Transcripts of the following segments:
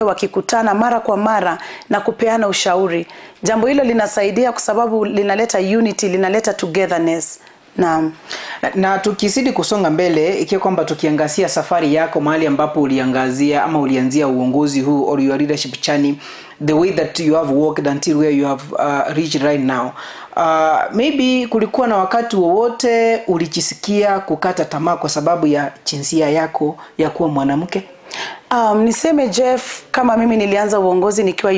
Wakikutana mara kwa mara na kupeana ushauri. Jambo hilo linasaidia kwa sababu linaleta unity, linaleta togetherness. Naam. Na tukizidi kusonga mbele, ikiwa kwamba tukiangazia safari yako mahali ambapo uliangazia ama ulianzia uongozi huu or your leadership journey, the way that you have worked until where you have reached right now, maybe kulikuwa na wakati wowote ulijisikia kukata tamaa kwa sababu ya jinsia yako ya kuwa mwanamke? Niseme Jeff, kama mimi nilianza uongozi nikiwa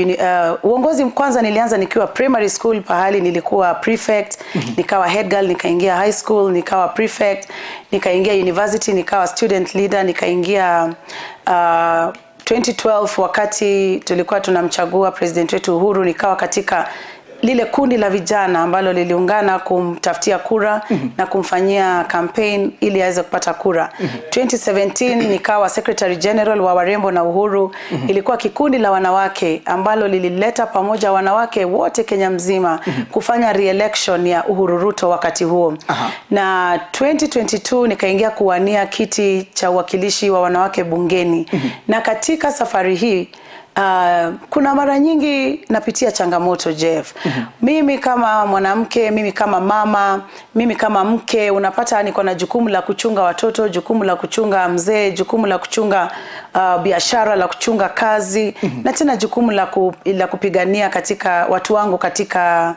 uongozi kwanza nilianza nikiwa primary school, pahali nilikuwa prefect, nikawa head girl, nikaingia high school, nikawa prefect, nikaingia university, nikawa student leader, nikaingia 2012 wakati tulikuwa tunamchagua president wetu Uhuru, nikawa katika lile kundi la vijana ambalo liliungana kumtafutia kura na kumfanyia campaign ili aweze kupata kura. 2017 nikawa secretary general wa Warembo na Uhuru. Ilikuwa kikundi la wanawake ambalo lilileta pamoja wanawake wote Kenya mzima kufanya re-election ya Uhuru Ruto wakati huo. Na 2022 nikaingia kuwania kiti cha uwakilishi wa wanawake bungeni. Na katika safari hii, kuna mara nyingi napitia changamoto, Jeff. Mimi kama mwanamke, mimi kama mama, mimi kama mke, unapata niko na jukumu la kuchunga watoto, jukumu la kuchunga mzee, jukumu la kuchunga biashara, la kuchunga kazi na tena jukumu la kupigania katika watu wangu katika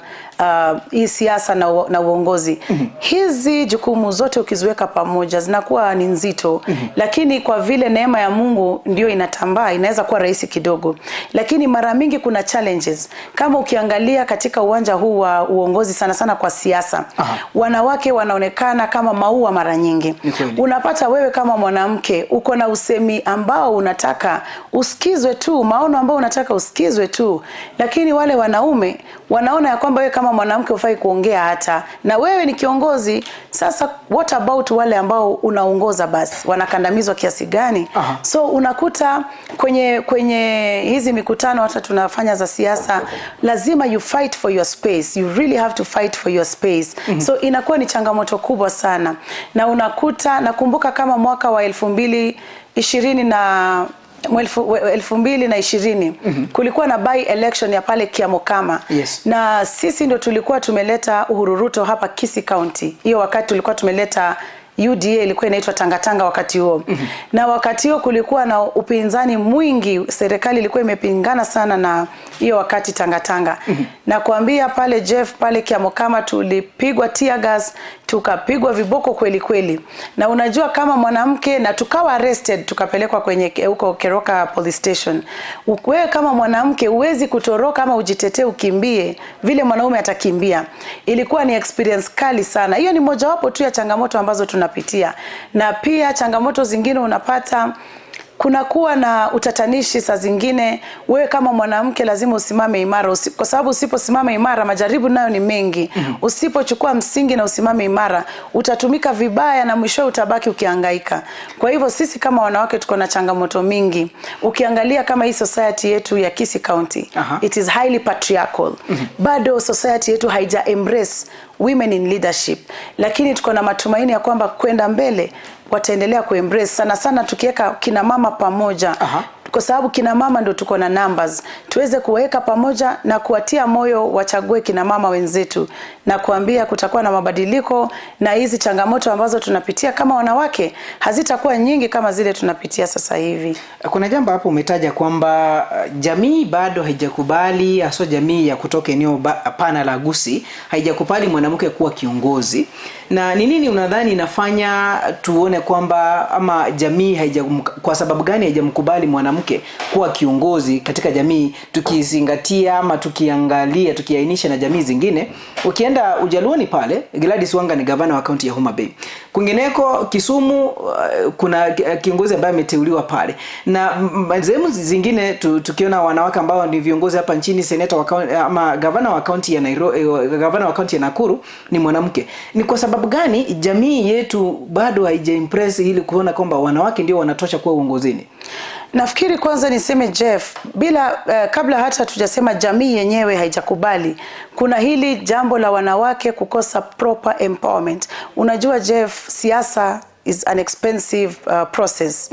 hii siasa na uongozi. Hizi jukumu zote ukiziweka pamoja zinakuwa ni nzito, lakini kwa vile neema ya Mungu ndio inatambaa, inaweza kuwa rahisi kidogo. Lakini mara mingi kuna challenges. Kama ukiangalia katika uwanja huu wa uongozi, sana sana kwa siasa, wanawake wanaonekana kama maua mara nyingi. Ni kweli. Unapata wewe kama mwanamke uko na usemi ambao unataka usikizwe tu, maono ambao unataka usikizwe tu, lakini wale wanaume wanaona ya kwamba wewe kama mwanamke hufai kuongea hata, na wewe ni kiongozi. Sasa what about wale ambao unaongoza basi, wanakandamizwa kiasi gani? So unakuta kwenye hizi mikutano hata tunafanya za siasa, lazima you fight for your space. You really have to fight for your space. So inakuwa ni changamoto kubwa sana, na unakuta, nakumbuka kama mwaka wa 2020 na 2020 kulikuwa na by election ya pale Kiamokama na sisi ndo tulikuwa tumeleta Uhuru Ruto hapa Kisii County. Hiyo wakati tulikuwa tumeleta UDA, ilikuwa inaitwa Tangatanga wakati huo. Na wakati huo kulikuwa na upinzani mwingi, serikali ilikuwa imepingana sana na hiyo wakati Tangatanga. Na kuambia pale Jeff, pale Kiamokama tulipigwa tear gas, tukapigwa viboko kweli kweli. Na unajua kama mwanamke, na tukawa arrested, tukapelekwa kwenye huko Keroka Police Station. Wewe kama mwanamke huwezi kutoroka ama ujitetee ukimbie vile mwanaume atakimbia. Ilikuwa ni experience kali sana. Hiyo ni mojawapo tu ya changamoto ambazo tunapitia. Na pia changamoto zingine, unapata kunakuwa na utatanishi saa zingine. Wewe kama mwanamke lazima usimame imara, kwa sababu usiposimama imara majaribu nayo ni mengi. Usipochukua msingi na usimame imara, utatumika vibaya na mwishowe utabaki ukihangaika. Kwa hivyo sisi kama wanawake tuko na changamoto mingi. Ukiangalia kama hii society yetu ya Kisii County, it is highly patriarchal. Bado society yetu haija embrace women in leadership, lakini tuko na matumaini ya kwamba kwenda mbele wataendelea kuembrace, sana sana tukiweka kina mama pamoja, kwa sababu kina mama ndo tuko na numbers, tuweze kuweka pamoja na kuwatia moyo wachague kina mama wenzetu na kuambia kutakuwa na mabadiliko na hizi changamoto ambazo tunapitia kama wanawake hazitakuwa nyingi kama zile tunapitia sasa hivi. Kuna jambo hapo umetaja kwamba jamii bado haijakubali, haswa jamii ya kutoka eneo pana la Gusii haijakubali mwanamke kuwa kiongozi. Na ni nini unadhani inafanya tuone kwamba ama jamii haija, kwa sababu gani haijamkubali mwanamke kuwa kiongozi katika jamii, tukizingatia ama tukiangalia, tukiainisha na jamii zingine? Ukienda Ujaluoni pale, Gladys Wanga ni gavana wa kaunti ya Homa Bay. Kwingineko Kisumu, kuna kiongozi ambaye ameteuliwa pale, na sehemu zingine tukiona wanawake ambao ni viongozi hapa nchini, seneta wa kaunti, ama gavana wa kaunti ya Nairobi, gavana wa kaunti ya Nakuru ni mwanamke. Ni kwa sababu gani jamii yetu bado haijaimpress ili kuona kwamba wanawake ndio wanatosha kuwa uongozini? Nafikiri kwanza niseme Jeff, bila kabla hata tujasema jamii yenyewe haijakubali, kuna hili jambo la wanawake kukosa proper empowerment. Unajua Jeff, siasa is an expensive process.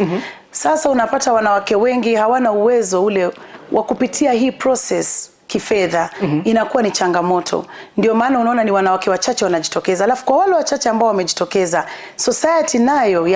Sasa unapata wanawake wengi hawana uwezo ule wa kupitia hii process kifedha. Inakuwa ni changamoto. Ndio maana unaona ni wanawake wachache wanajitokeza. Alafu kwa wale wachache ambao wamejitokeza, society nayo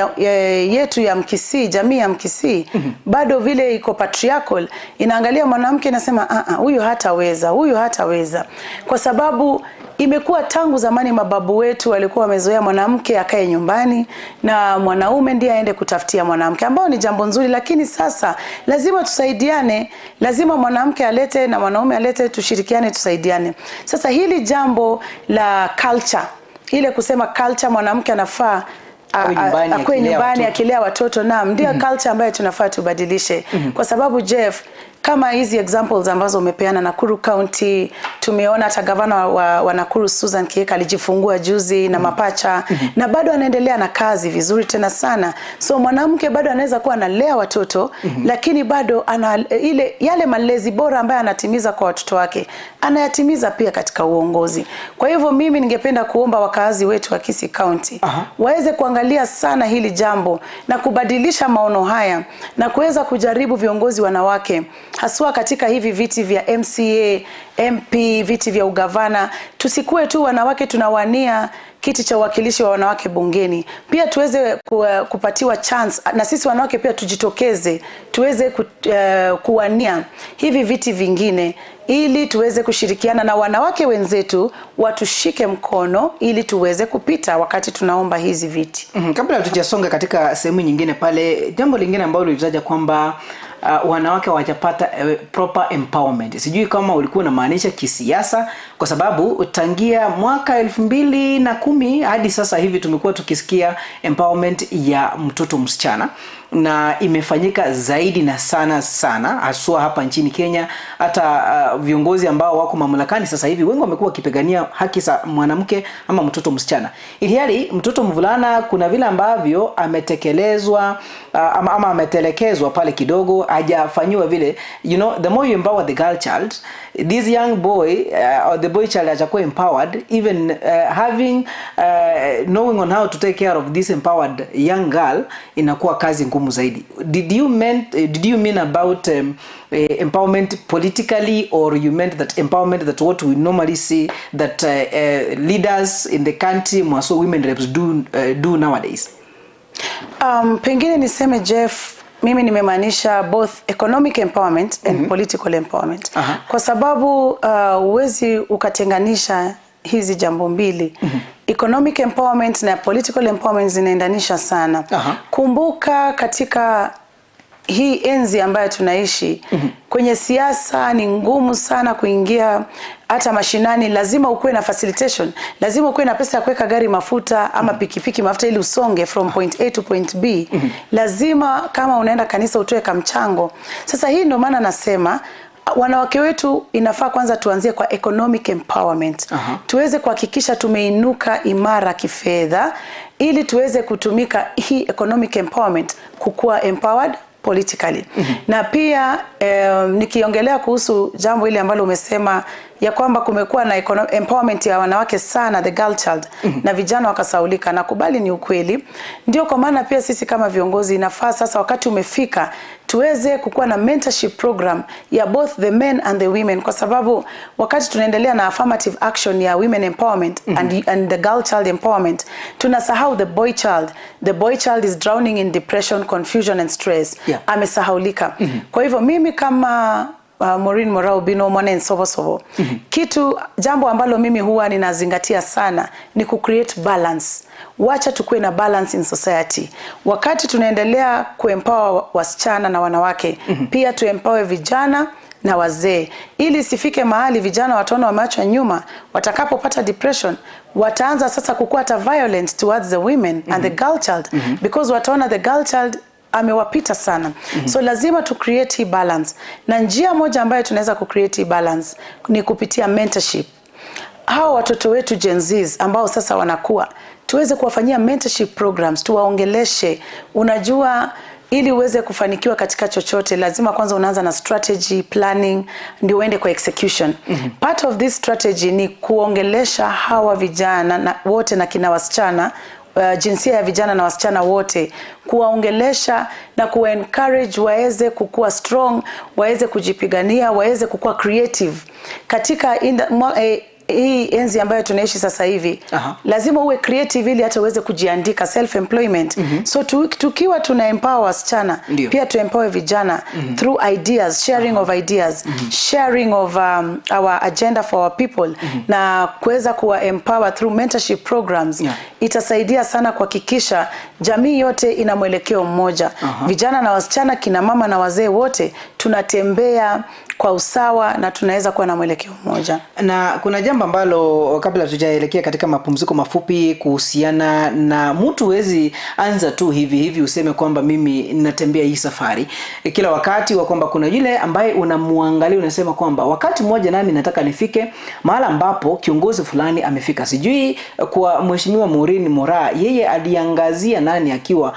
yetu ya Mkisii, jamii ya Mkisii, bado vile iko patriarchal, inaangalia mwanamke inasema huyu hataweza, huyu hataweza. Kwa sababu imekuwa tangu zamani mababu wetu walikuwa wamezoea mwanamke akae nyumbani na mwanaume ndiye aende kutafutia mwanamke, ambao ni jambo nzuri, lakini sasa lazima tusaidiane, lazima mwanamke alete na mwanaume alete, tushirikiane, tusaidiane. Sasa hili jambo la culture, ile kusema culture mwanamke anafaa akue nyumbani akilea watoto, naam, ndio culture ambayo tunafaa tubadilishe. Kwa sababu Jeff, kama hizi examples ambazo umepeana Nakuru County, tumeona hata gavana wa Nakuru Susan Kihika alijifungua juzi na mapacha, na bado anaendelea na kazi vizuri tena sana. So mwanamke bado anaweza kuwa analea watoto, lakini bado ana ile yale malezi bora ambayo anatimiza kwa watoto wake, anayatimiza pia katika uongozi. Kwa hivyo mimi ningependa kuomba wakazi wetu wa Kisii County waweze kuangalia sana hili jambo na kubadilisha maono haya na kuweza kujaribu viongozi wanawake, haswa katika hivi viti vya MCA, MP, viti vya ugavana. Tusikue tu wanawake tunawania kiti cha uwakilishi wa wanawake bungeni, pia tuweze kupatiwa chance na sisi wanawake pia tujitokeze, tuweze kuwania hivi viti vingine, ili tuweze kushirikiana na wanawake wenzetu watushike mkono ili tuweze kupita wakati tunaomba hizi viti. Kabla hatujasonga katika sehemu nyingine pale, jambo lingine ambalo ulitaja kwamba wanawake hawajapata proper empowerment. Sijui kama ulikuwa unamaanisha kisiasa, kwa sababu tangia mwaka 2010 hadi sasa hivi tumekuwa tukisikia empowerment ya mtoto msichana, na imefanyika zaidi na sana sana haswa hapa nchini Kenya. Hata viongozi ambao wako mamlakani sasa hivi wengi wamekuwa wakipigania haki za mwanamke ama mtoto msichana, ilhali mtoto mvulana kuna vile ambavyo ametekelezwa ama ametelekezwa pale kidogo, hajafanyiwa vile. You know, the more you empower the girl child, this young boy or the boy child atakuwa empowered, even having knowing on how to take care of this empowered young girl inakuwa kazi ngumu zaidi. Did you mean about empowerment politically, or you meant that empowerment that what we normally see that leaders in the country, more so women reps do nowadays? Pengine niseme Jeff, mimi nimemaanisha both economic empowerment and political empowerment. Kwa sababu huwezi ukatenganisha hizi jambo mbili. Economic empowerment na political empowerment zinaendanisha sana. Kumbuka katika hii enzi ambayo tunaishi, kwenye siasa ni ngumu sana kuingia hata mashinani. Lazima ukuwe na facilitation, lazima ukuwe na pesa ya kuweka gari mafuta ama pikipiki mafuta ili usonge from point A to point B. Lazima kama unaenda kanisa utoe kamchango. Sasa hii ndio maana nasema wanawake wetu inafaa kwanza tuanzie kwa economic empowerment. Tuweze kuhakikisha tumeinuka imara kifedha ili tuweze kutumika hii economic empowerment kukua empowered politically. Na pia nikiongelea kuhusu jambo ile ambalo umesema ya kwamba kumekuwa na empowerment ya wanawake sana, the girl child, na vijana wakasaulika, na kubali ni ukweli. Ndio kwa maana pia sisi kama viongozi inafaa sasa wakati umefika tuweze kukuwa na mentorship program ya both the men and the women, kwa sababu wakati tunaendelea na affirmative action ya women empowerment and the girl child empowerment, tunasahau the boy child. The boy child is drowning in depression, confusion and stress. Amesahaulika. Kwa hivyo mimi kama Maureen Moraa Obino mwana Nsovosovo, kitu jambo ambalo mimi huwa ninazingatia sana ni ku create balance. Wacha tukue na balance in society. Wakati tunaendelea kuempower wasichana na wanawake, pia tuempower vijana na wazee, ili sifike mahali vijana wataona wameachwa nyuma. Watakapopata depression wataanza sasa kukua hata violent towards the women and the girl child, because wataona the girl child amewapita sana. So lazima tu create hii balance, na njia moja ambayo tunaweza ku create hii balance ni kupitia mentorship. Hao watoto wetu Gen Zs ambao sasa wanakuwa, tuweze kuwafanyia mentorship programs, tuwaongeleshe. Unajua, ili uweze kufanikiwa katika chochote lazima kwanza unaanza na strategy planning ndio uende kwa execution. Part of this strategy ni kuongelesha hawa vijana na wote na kina wasichana jinsia ya vijana na wasichana wote, kuwaongelesha na kuwa encourage waweze kukua strong, waweze kujipigania, waweze kukua creative katika hii enzi ambayo tunaishi sasa hivi. Lazima uwe creative ili hata uweze kujiandika, self employment. So tukiwa tuna empower wasichana, pia tu empower vijana through ideas, sharing of ideas, sharing of our agenda for our people, na kuweza kuwa empower through mentorship programs. Itasaidia sana kuhakikisha jamii yote ina mwelekeo mmoja. Vijana na wasichana, kina mama na wazee, wote tunatembea kwa usawa na tunaweza kuwa na mwelekeo mmoja. Na kuna jambo ambalo kabla tujaelekea katika mapumziko mafupi kuhusiana na mtu, huwezi anza tu hivi hivi useme kwamba mimi natembea hii safari. Kila wakati wa kwamba kuna yule ambaye unamuangalia unasema kwamba wakati mmoja nami nataka nifike mahala ambapo kiongozi fulani amefika. Sijui kwa Mheshimiwa Maureen Moraa, yeye aliangazia nani akiwa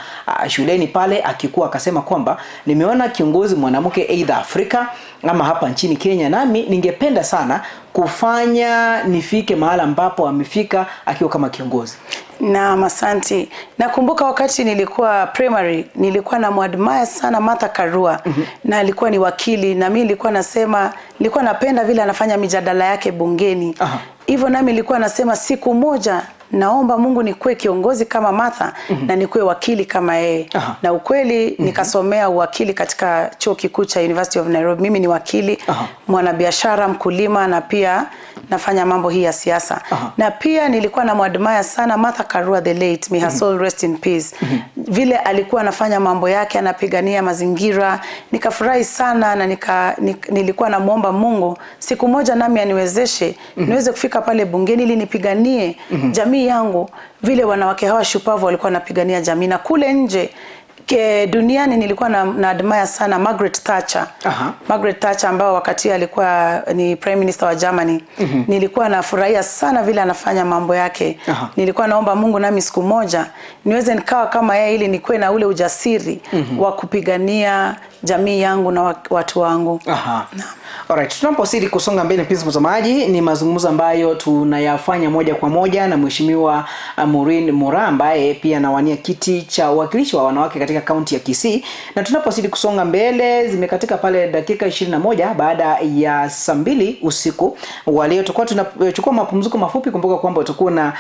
shuleni pale akikuwa akasema kwamba nimeona kiongozi mwanamke either Afrika ama hapa nchini Kenya, nami ningependa sana kufanya nifike mahala ambapo amefika akiwa kama kiongozi. Naam, asante. Nakumbuka wakati nilikuwa primary, nilikuwa na muadmire sana Martha Karua. Na alikuwa ni wakili, na mimi nilikuwa nasema, nilikuwa napenda vile anafanya mijadala yake bungeni. Hivyo nami nilikuwa nasema siku moja naomba Mungu nikuwe kiongozi kama Martha na nikuwe wakili kama yeye. Na ukweli nikasomea uwakili katika chuo kikuu cha University of Nairobi. Mimi ni wakili, mwanabiashara, mkulima, na pia nafanya mambo hii ya siasa. Na pia nilikuwa na muadmire sana Martha Karua, the late, may her soul rest in peace. Vile alikuwa anafanya mambo yake, anapigania mazingira, nikafurahi sana na nilikuwa namuomba Mungu siku moja nami aniwezeshe niweze kufika pale bungeni ili nipiganie jamii yangu vile wanawake hawa shupavu walikuwa wanapigania jamii. Na kule nje duniani nilikuwa na admire sana Margaret Thatcher. Margaret Thatcher ambao wakati alikuwa ni Prime Minister wa Germany. Nilikuwa nafurahia sana vile anafanya mambo yake. Nilikuwa naomba Mungu nami siku moja niweze nikawa kama yeye ili nikuwe na ule ujasiri wa kupigania jamii yangu na watu wangu. Alright, tunapozidi kusonga mbele mpenzi mtazamaji, ni mazungumzo ambayo tunayafanya moja kwa moja na Mheshimiwa Maureen Moraa ambaye pia anawania kiti cha uwakilishi wa wanawake katika kaunti ya Kisii. Na tunapozidi kusonga mbele, zimekatika pale dakika 21 baada ya saa 2 usiku wa leo. Tutakuwa tunachukua mapumziko mafupi. Kumbuka kwamba utakuwa na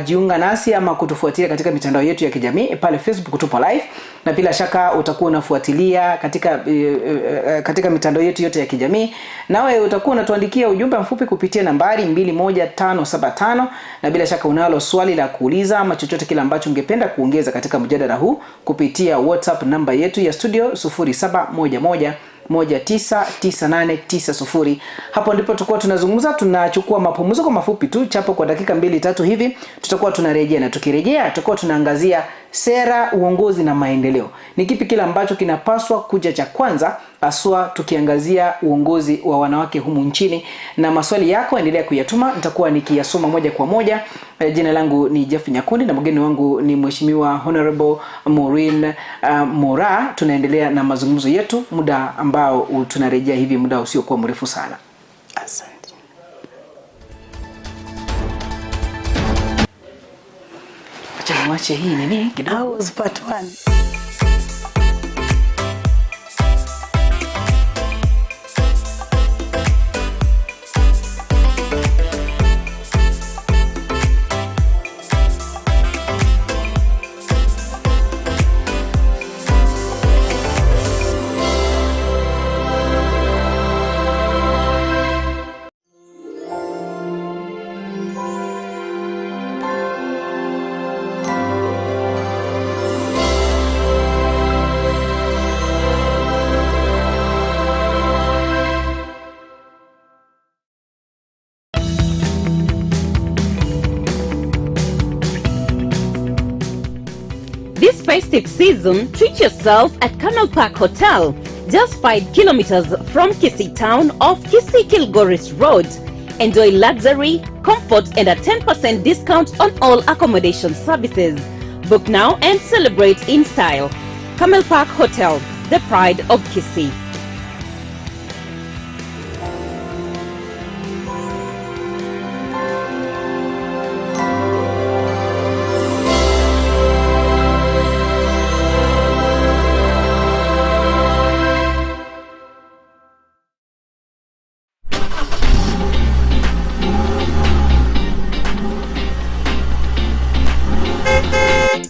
jiunga nasi ama kutufuatilia katika mitandao yetu ya kijamii pale Facebook tupo live, na bila shaka utakuwa unafuatilia katika mitandao yetu yote ya kijamii. Nawe utakuwa unatuandikia ujumbe mfupi kupitia nambari 21575, na bila shaka unalo swali la kuuliza ama chochote kile ambacho ungependa kuongeza katika mjadala huu kupitia WhatsApp namba yetu ya studio 0711 199890. Hapo ndipo tutakuwa tunazungumza. Tunachukua mapumziko mafupi tu chapo kwa dakika 2-3 hivi, tutakuwa tunarejea, na tukirejea tutakuwa tunaangazia sera, uongozi na maendeleo. Ni kipi kile ambacho kinapaswa kuja cha kwanza, haswa tukiangazia uongozi wa wanawake humu nchini? Na maswali yako endelea kuyatuma, nitakuwa nikiyasoma moja kwa moja. Jina langu ni Jeff Nyakundi na mgeni wangu ni Mheshimiwa Honorable Maureen Moraa. Tunaendelea na mazungumzo yetu muda ambao tunarejea hivi muda usiokuwa mrefu sana. Asante. Acha niwache hii nini kidogo. That was part 1. This festive season, treat yourself at Camel Park Hotel, just 5 kilometers from Kisii Town off Kisii Kilgoris Road. Enjoy luxury, comfort and a 10% discount on all accommodation services. Book now and celebrate in style. Camel Park Hotel, the pride of Kisii.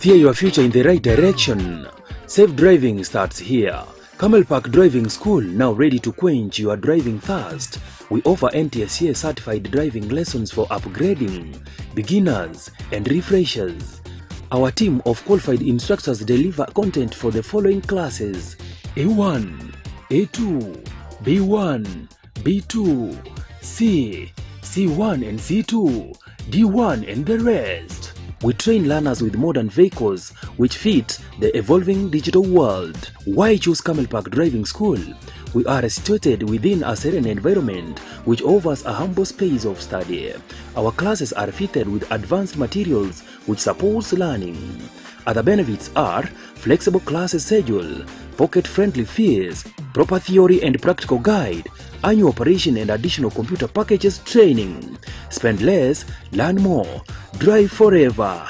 Steer your future in the right direction. Safe driving starts here. Camel Park Driving School, now ready to quench your driving thirst. We offer NTSA certified driving lessons for upgrading, beginners, and refreshers. Our team of qualified instructors deliver content for the following classes: A1, A2, B1, B2, C, C1 and C2, D1 and the rest. We train learners with modern vehicles which fit the evolving digital world. Why choose Camel Park Driving School? We are situated within a serene environment which offers a humble space of study. Our classes are fitted with advanced materials which supports learning. Other benefits are flexible class schedule, pocket-friendly fees, proper theory and practical guide, annual operation and additional computer packages training. Spend less, learn more, drive forever.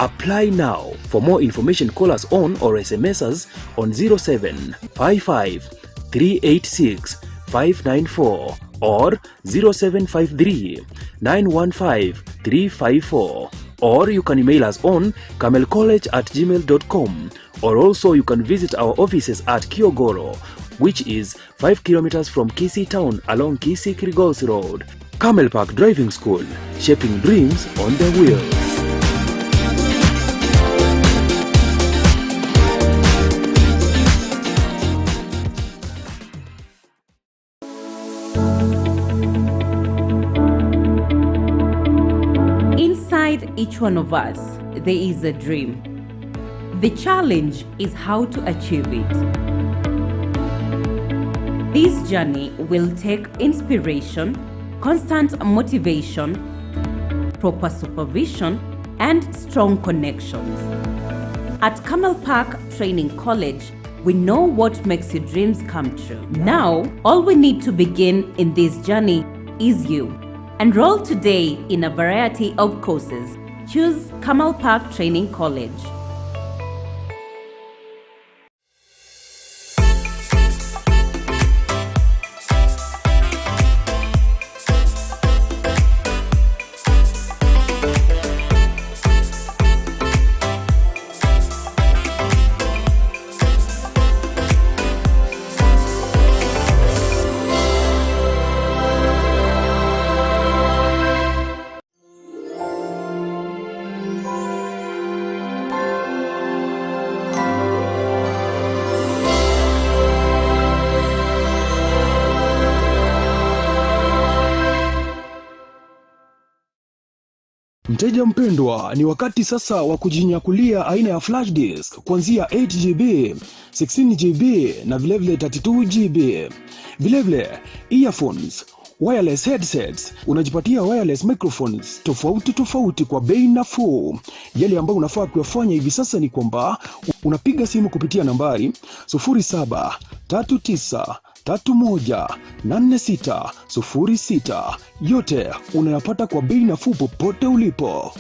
Apply now. For more information, call us on or SMS us on 0755 386 594 or 0753 915 354. Or you can email us on camelcollege@gmail.com, or also you can visit our offices at Kiogoro, which is 5 kilometers from Kisii town along Kisii Kirigos Road. Camel Park Driving School, shaping dreams on the wheels. Inside each one of us, there is a dream. The challenge is how to achieve it. This journey will take inspiration, constant motivation, proper supervision, and strong connections. At Camel Park Training College, we know what makes your dreams come true. Now, all we need to begin in this journey is you. Enroll today in a variety of courses. Choose Camel Park Training College. Mteja mpendwa, ni wakati sasa wa kujinyakulia aina ya flash disk kuanzia 8GB, 16GB na vilevile 32GB. Vilevile earphones, wireless headsets, unajipatia wireless microphones tofauti tofauti kwa bei nafuu. Yale ambayo unafaa kuyafanya hivi sasa ni kwamba unapiga simu kupitia nambari 0739 31 86 06. Yote unayapata kwa bei nafuu popote ulipo.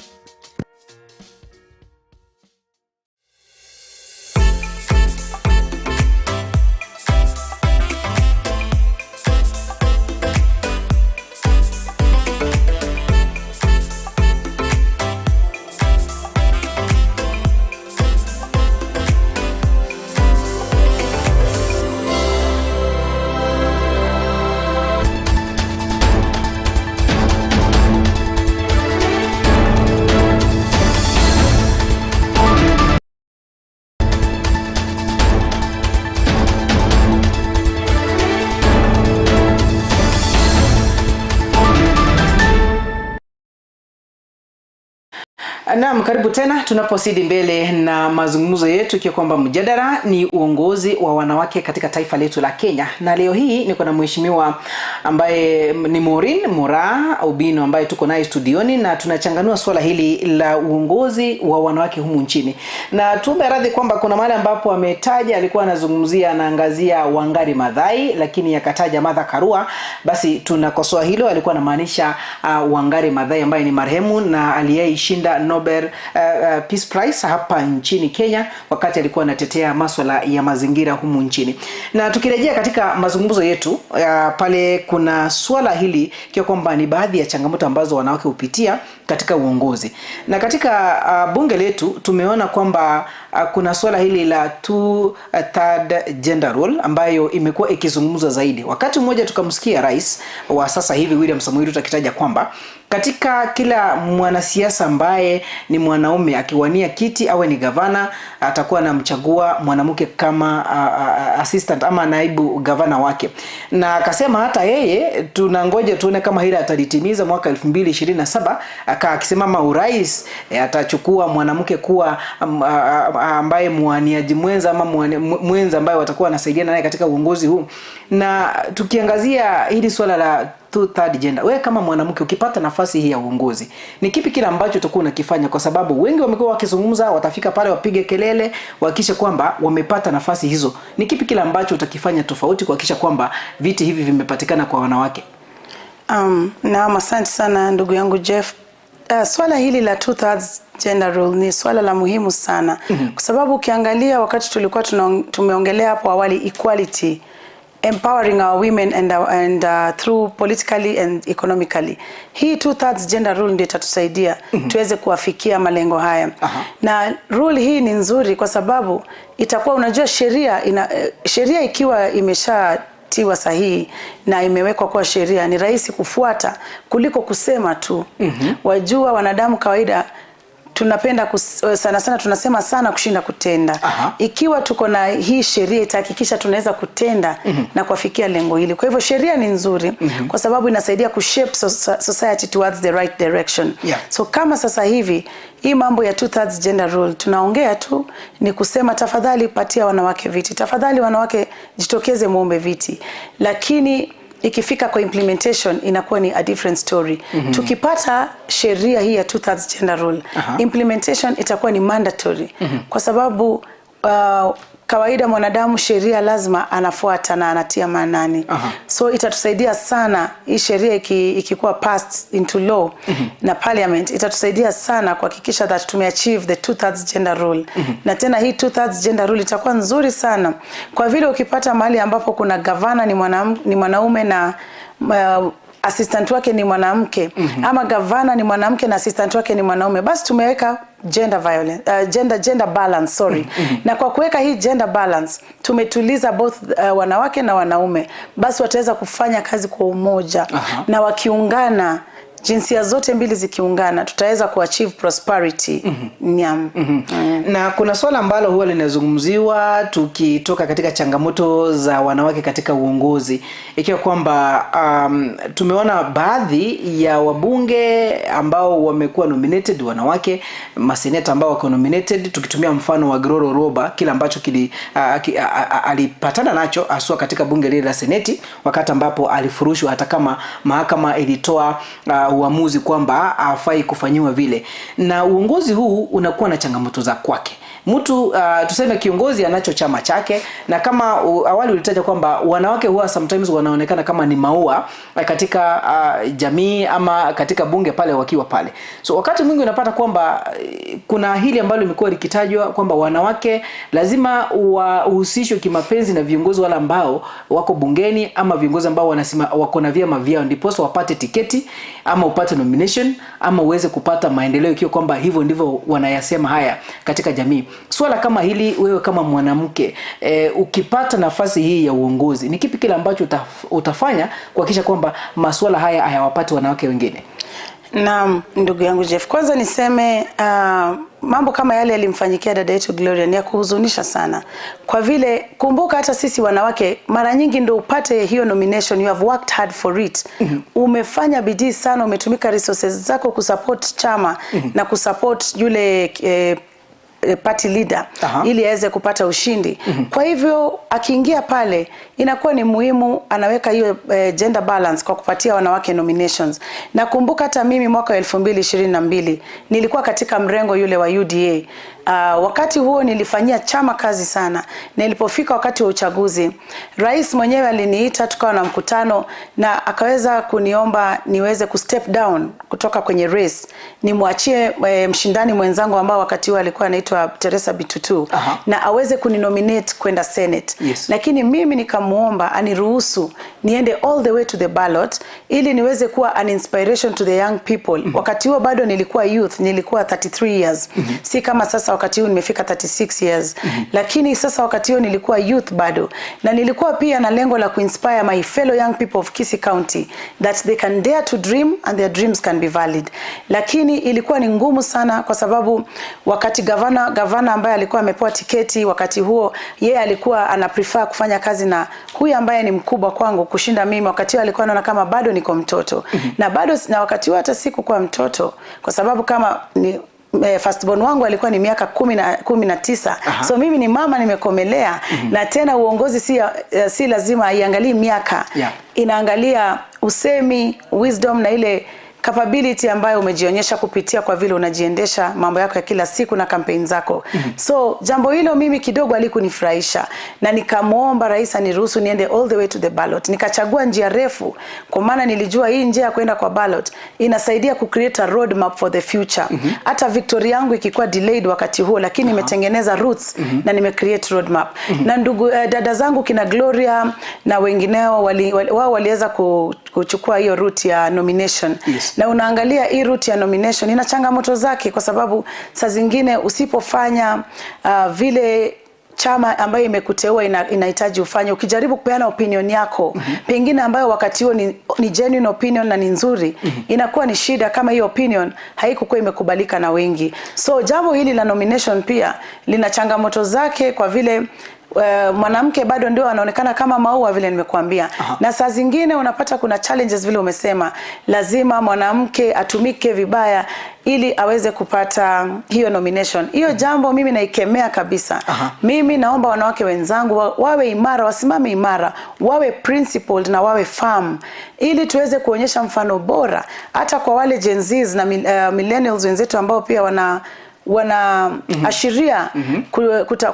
Naam, karibu tena tunapozidi mbele na mazungumzo yetu, ikiwa kwamba mjadala ni uongozi wa wanawake katika taifa letu la Kenya. Na leo hii niko na mheshimiwa ambaye ni Maureen Moraa Obino ambaye tuko naye studioni, na tunachanganua swala hili la uongozi wa wanawake humu nchini. Na tuombe radhi kwamba kuna mahali ambapo ametaja, alikuwa anazungumzia, anaangazia Wangari Maathai, lakini akataja Martha Karua. Basi tunakosoa hilo, alikuwa anamaanisha Wangari Maathai ambaye ni marehemu na aliyeishinda Nobel Peace Prize hapa nchini Kenya wakati alikuwa anatetea masuala ya mazingira humu nchini. Na tukirejea katika mazungumzo yetu pale, kuna swala hili kwa kwamba ni baadhi ya changamoto ambazo wanawake hupitia katika uongozi. Na katika bunge letu tumeona kwamba kuna swala hili la two-third gender rule ambayo imekuwa ikizungumzwa zaidi. Wakati mmoja tukamsikia rais wa sasa hivi William Samoei Ruto akitaja kwamba katika kila mwanasiasa ambaye ni mwanaume akiwania kiti awe ni gavana, atakuwa anamchagua mwanamke kama assistant ama naibu gavana wake. Na akasema hata yeye tunangoja tuone kama hili atalitimiza mwaka 2027, akisimama urais atachukua mwanamke kuwa ambaye mwaniaji mwenza ama mwenza ambaye watakuwa wanasaidiana naye katika uongozi huu. Na tukiangazia hili swala la two-third gender, wewe kama mwanamke ukipata nafasi hii ya uongozi, ni kipi kile ambacho utakuwa unakifanya? Kwa sababu wengi wamekuwa wakizungumza, watafika pale wapige kelele wahakikishe kwamba wamepata nafasi hizo. Ni kipi kile ambacho utakifanya tofauti kuhakikisha kwamba viti hivi vimepatikana kwa wanawake? Naam, asante sana ndugu yangu Jeff. Swala hili la two-thirds gender rule ni swala la muhimu sana. Kwa sababu ukiangalia wakati tulikuwa tumeongelea hapo awali equality, empowering our women and through politically and economically. Hii two-thirds gender rule ndio itatusaidia tuweze kuwafikia malengo haya. Na rule hii ni nzuri kwa sababu itakuwa, unajua, sheria ikiwa imesha tiwa sahihi na imewekwa kwa sheria ni rahisi kufuata kuliko kusema tu. Wajua wanadamu kawaida tunapenda sana sana tunasema sana kushinda kutenda. Ikiwa tuko na hii sheria itahakikisha tunaweza kutenda na kufikia lengo hili. Kwa hivyo sheria ni nzuri kwa sababu inasaidia kushape society towards the right direction. So kama sasa hivi hii mambo ya two-thirds gender rule tunaongea tu ni kusema tafadhali patia wanawake viti, tafadhali wanawake jitokeze muombe viti, lakini ikifika kwa implementation inakuwa ni a different story. Tukipata sheria hii ya two-thirds gender rule, implementation itakuwa ni mandatory. Kwa sababu kawaida mwanadamu sheria lazima anafuata na anatia maanani. So itatusaidia sana hii sheria ikikuwa passed into law na parliament, itatusaidia sana kuhakikisha that tumeachieve the two-thirds gender rule. Na tena hii two-thirds gender rule itakuwa nzuri sana kwa vile ukipata mahali ambapo kuna gavana ni mwanaume na assistant wake ni mwanamke, ama gavana ni mwanamke na assistant wake ni mwanaume, basi tumeweka gender violence, gender balance, sorry. Na kwa kuweka hii gender balance tumetuliza both wanawake na wanaume, basi wataweza kufanya kazi kwa umoja. Na wakiungana, jinsia zote mbili zikiungana, tutaweza kuachieve prosperity. Nyam. Na kuna swala ambalo huwa linazungumziwa tukitoka katika changamoto za wanawake katika uongozi, ikiwa kwamba tumeona baadhi ya wabunge ambao wamekuwa nominated wanawake, maseneta ambao wako nominated, tukitumia mfano wa Groro Roba, kile ambacho alipatana nacho haswa katika bunge lile la seneti wakati ambapo alifurushwa, hata kama mahakama ilitoa uamuzi kwamba hafai kufanyiwa vile. Na uongozi huu unakuwa na changamoto za kwake. Mtu tuseme kiongozi anacho chama chake, na kama awali ulitaja kwamba wanawake huwa sometimes wanaonekana kama ni maua katika jamii ama katika bunge pale wakiwa pale. So wakati mwingi unapata kwamba kuna hili ambalo limekuwa likitajwa kwamba wanawake lazima wahusishwe kimapenzi na viongozi wale ambao wako bungeni ama viongozi ambao wako na vyama vyao, ndipo wapate tiketi ama upate nomination ama uweze kupata maendeleo, ikiwa kwamba hivyo ndivyo wanayasema haya katika jamii. Swala kama hili, wewe kama mwanamke ukipata nafasi hii ya uongozi, ni kipi kile ambacho utafanya kuhakikisha kwamba masuala haya hayawapati wanawake wengine? Naam, ndugu yangu Jeff, kwanza niseme mambo kama yale yalimfanyikia dada yetu Gloria ni ya kuhuzunisha sana. Kwa vile kumbuka hata sisi wanawake mara nyingi ndio upate hiyo nomination, you have worked hard for it. Umefanya bidii sana, umetumika resources zako kusupport chama na kusupport yule party leader ili aweze kupata ushindi. Kwa hivyo akiingia pale inakuwa ni muhimu anaweka hiyo gender balance kwa kupatia wanawake nominations. Na kumbuka hata mimi mwaka 2022 nilikuwa katika mrengo yule wa UDA. Wakati huo nilifanyia chama kazi sana. Nilipofika wakati wa uchaguzi, rais mwenyewe aliniita, tukawa na mkutano na akaweza kuniomba niweze kustep down kutoka kwenye race, nimwachie mshindani mwenzangu ambao wakati huo alikuwa anaitwa Teresa Bitutu. Na aweze kuninominate kwenda Senate. Lakini mimi nikamuomba aniruhusu niende all the way to the ballot ili niweze kuwa an inspiration to the young people. Wakati huo bado nilikuwa youth, nilikuwa 33 years. Si kama sasa wakati huu nimefika 36 years. Lakini sasa wakati huo nilikuwa youth bado. Na nilikuwa pia na lengo la kuinspire my fellow young people of Kisii County that they can dare to dream and their dreams can be valid. Lakini ilikuwa ni ngumu sana kwa sababu wakati gavana ambaye alikuwa amepewa tiketi wakati huo, yeye alikuwa ana prefer kufanya kazi na huyu ambaye ni mkubwa kwangu kushinda mimi. Wakati huo alikuwa anaona kama bado niko mtoto. Na bado na wakati huo hata sikuwa mtoto kwa sababu kama ni firstborn wangu alikuwa ni miaka 19. So mimi ni mama nimekomelea. Na tena uongozi si lazima iangalie miaka. Inaangalia usemi, wisdom na ile capability ambayo umejionyesha kupitia kwa vile unajiendesha mambo yako ya kila siku na campaign zako. So jambo hilo mimi kidogo alikunifurahisha na nikamuomba rais aniruhusu niende all the way to the ballot. Nikachagua njia refu kwa maana nilijua hii njia ya kwenda kwa ballot inasaidia ku create a roadmap for the future. Hata victory yangu ikikuwa delayed wakati huo, lakini nimetengeneza roots na nime create roadmap. Na ndugu dada zangu kina Gloria na wengineo wao waliweza kuchukua hiyo route ya nomination. Na unaangalia hii route ya nomination ina changamoto zake kwa sababu saa zingine usipofanya vile chama ambayo imekuteua inahitaji ufanye, ukijaribu kupeana opinion yako pengine ambayo wakati huo ni genuine opinion na ni nzuri, inakuwa ni shida kama hiyo opinion haikuwa imekubalika na wengi. So jambo hili la nomination pia lina changamoto zake kwa vile mwanamke bado ndio anaonekana kama maua vile nimekuambia. Na saa zingine unapata kuna challenges vile umesema, lazima mwanamke atumike vibaya ili aweze kupata hiyo nomination. Hiyo jambo mimi naikemea kabisa. Mimi naomba wanawake wenzangu wawe imara, wasimame imara, wawe principled na wawe firm ili tuweze kuonyesha mfano bora hata kwa wale Gen Zs na millennials wenzetu ambao pia wana ashiria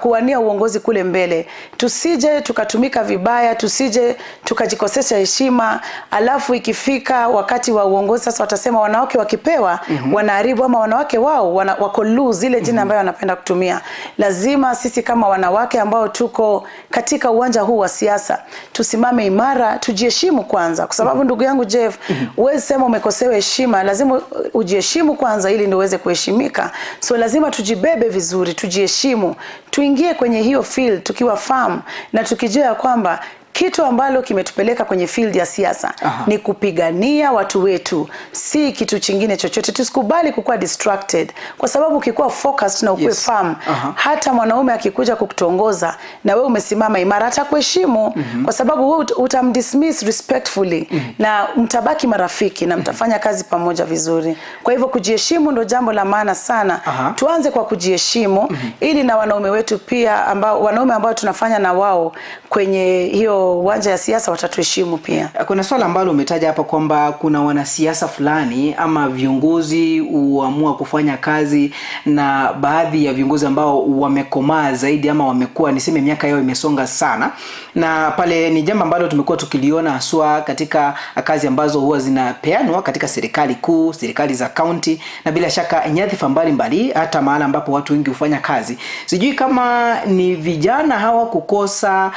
kuwania uongozi kule mbele. Tusije tukatumika vibaya, tusije tukajikosesha heshima, alafu ikifika wakati wa uongozi sasa watasema wanawake wakipewa wanaharibu, ama wanawake wao wako lose ile jina ambayo wanapenda kutumia. Lazima sisi kama wanawake ambao tuko katika uwanja huu wa siasa tusimame imara, tujiheshimu kwanza, kwa sababu ndugu yangu Jeff, huwezi sema umekosewa heshima, lazima ujiheshimu kwanza ili ndio uweze kuheshimika. So lazima tujibebe vizuri, tujiheshimu, tuingie kwenye hiyo field tukiwa firm na tukijua kwamba kitu ambalo kimetupeleka kwenye field ya siasa ni kupigania watu wetu, si kitu chingine chochote. Tusikubali kukua distracted, kwa sababu ukikuwa focused na ukuwe firm, hata mwanaume akikuja kukutongoza na wewe umesimama imara atakuheshimu, kwa sababu wewe utamdismiss respectfully na mtabaki marafiki na mtafanya kazi pamoja vizuri. Kwa hivyo kujiheshimu ndo jambo la maana sana. Tuanze kwa kujiheshimu ili na wanaume wetu pia ambao wanaume ambao tunafanya na wao kwenye hiyo uwanja ya siasa watatuheshimu pia. Kuna swala ambalo umetaja hapa kwamba kuna wanasiasa fulani ama viongozi huamua kufanya kazi na baadhi ya viongozi ambao wamekomaa zaidi ama wamekuwa, niseme miaka yao imesonga sana, na pale ni jambo ambalo tumekuwa tukiliona haswa katika kazi ambazo huwa zinapeanwa katika serikali kuu, serikali za county na bila shaka nyadhifa mbalimbali, hata mahala ambapo watu wengi hufanya kazi. Sijui kama ni vijana hawa kukosa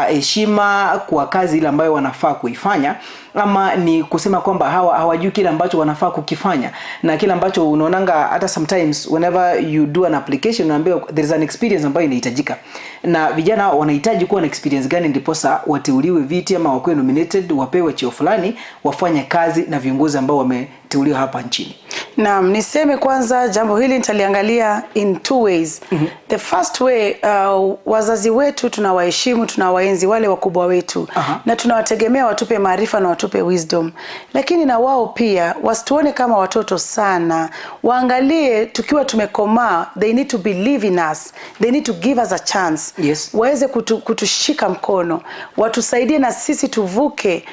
heshima kwa kazi ile ambayo wanafaa kuifanya, ama ni kusema kwamba hawa hawajui kile ambacho wanafaa kukifanya. Na kile ambacho unaonanga hata sometimes whenever you do an application unaambiwa there is an experience ambayo inahitajika, na vijana wanahitaji kuwa na experience gani ndiposa wateuliwe viti ama wakuwe nominated, wapewe cheo fulani, wafanye kazi na viongozi ambao wameteuliwa hapa nchini? Naam, niseme kwanza jambo hili nitaliangalia in two ways. The first way, wazazi wetu tunawaheshimu, tunawaenzi wale wakubwa wetu. Na tunawategemea watupe maarifa na watupe wisdom. Lakini na wao pia wasituone kama watoto sana. Waangalie tukiwa tumekomaa, they need to believe in us. They need to give us a chance. Waweze kutushika mkono, watusaidie na sisi tuvuke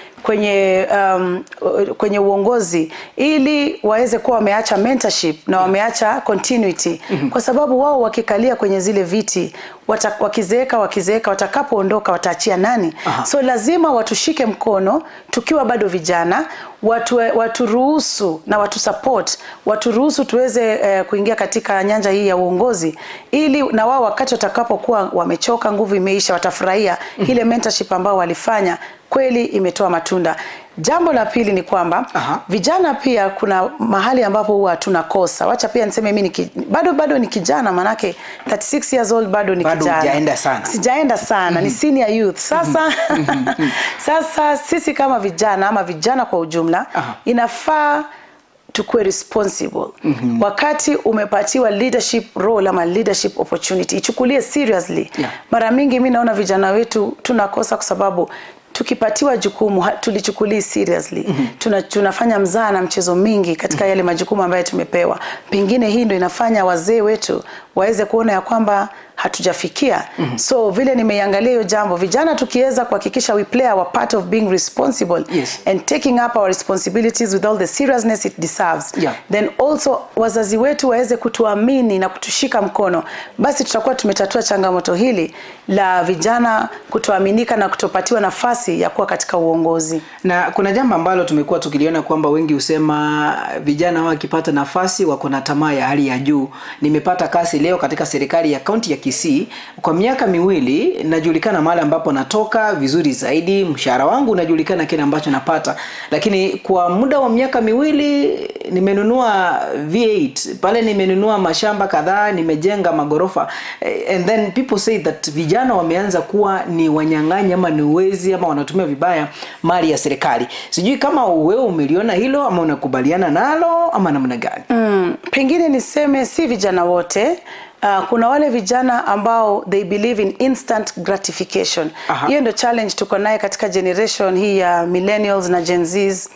kwenye uongozi ili waweze kuwa wameacha mentorship na wameacha continuity. Kwa sababu wao wakikalia kwenye zile viti wakizeeka watakapoondoka wataachia nani? So lazima watushike mkono tukiwa bado vijana, waturuhusu na watusupport, waturuhusu tuweze kuingia katika nyanja hii ya uongozi, ili na wao wakati watakapokuwa wamechoka, nguvu imeisha, watafurahia ile mentorship ambao walifanya kweli imetoa matunda. Jambo la pili ni kwamba vijana pia kuna mahali ambapo huwa tunakosa. Wacha pia niseme mimi bado ni kijana, manake 36 years old bado ni bado kijana. Hujaenda sana. Sijaenda sana, ni senior youth. Sasa sasa sisi kama vijana ama vijana kwa ujumla inafaa tukue responsible. Wakati umepatiwa leadership role ama leadership opportunity, ichukulie seriously. Mara mingi mimi naona vijana wetu tunakosa kwa sababu tukipatiwa jukumu tulichukulia seriously. Tunafanya mzaa na mchezo mingi katika yale majukumu ambayo tumepewa. Pengine hii ndio inafanya wazee wetu waweze kuona ya kwamba hatujafikia. So vile nimeiangalia hiyo jambo, vijana tukiweza kuhakikisha we play our part of being responsible and taking up our responsibilities with all the seriousness it deserves, then also wazazi wetu waweze kutuamini na kutushika mkono, basi tutakuwa tumetatua changamoto hili la vijana kutoaminika na kutopatiwa nafasi ya kuwa katika uongozi. Na kuna jambo ambalo tumekuwa tukiliona kwamba wengi husema vijana wakipata nafasi wako na tamaa ya hali ya juu. Nimepata kazi leo katika serikali ya kaunti ya Kisii kwa miaka miwili, najulikana mahali ambapo natoka vizuri zaidi, mshahara wangu unajulikana kile ambacho napata, lakini kwa muda wa miaka miwili nimenunua V8 pale, nimenunua mashamba kadhaa, nimejenga magorofa, and then people say that vijana wameanza kuwa ni wanyang'anyi ama ni wezi ama wanatumia vibaya mali ya serikali. Sijui kama wewe umeliona hilo ama unakubaliana nalo ama namna gani? Pengine niseme si vijana wote. Kuna wale vijana ambao they believe in instant gratification. Hiyo ndio challenge tuko naye katika generation hii ya millennials na Gen Zs.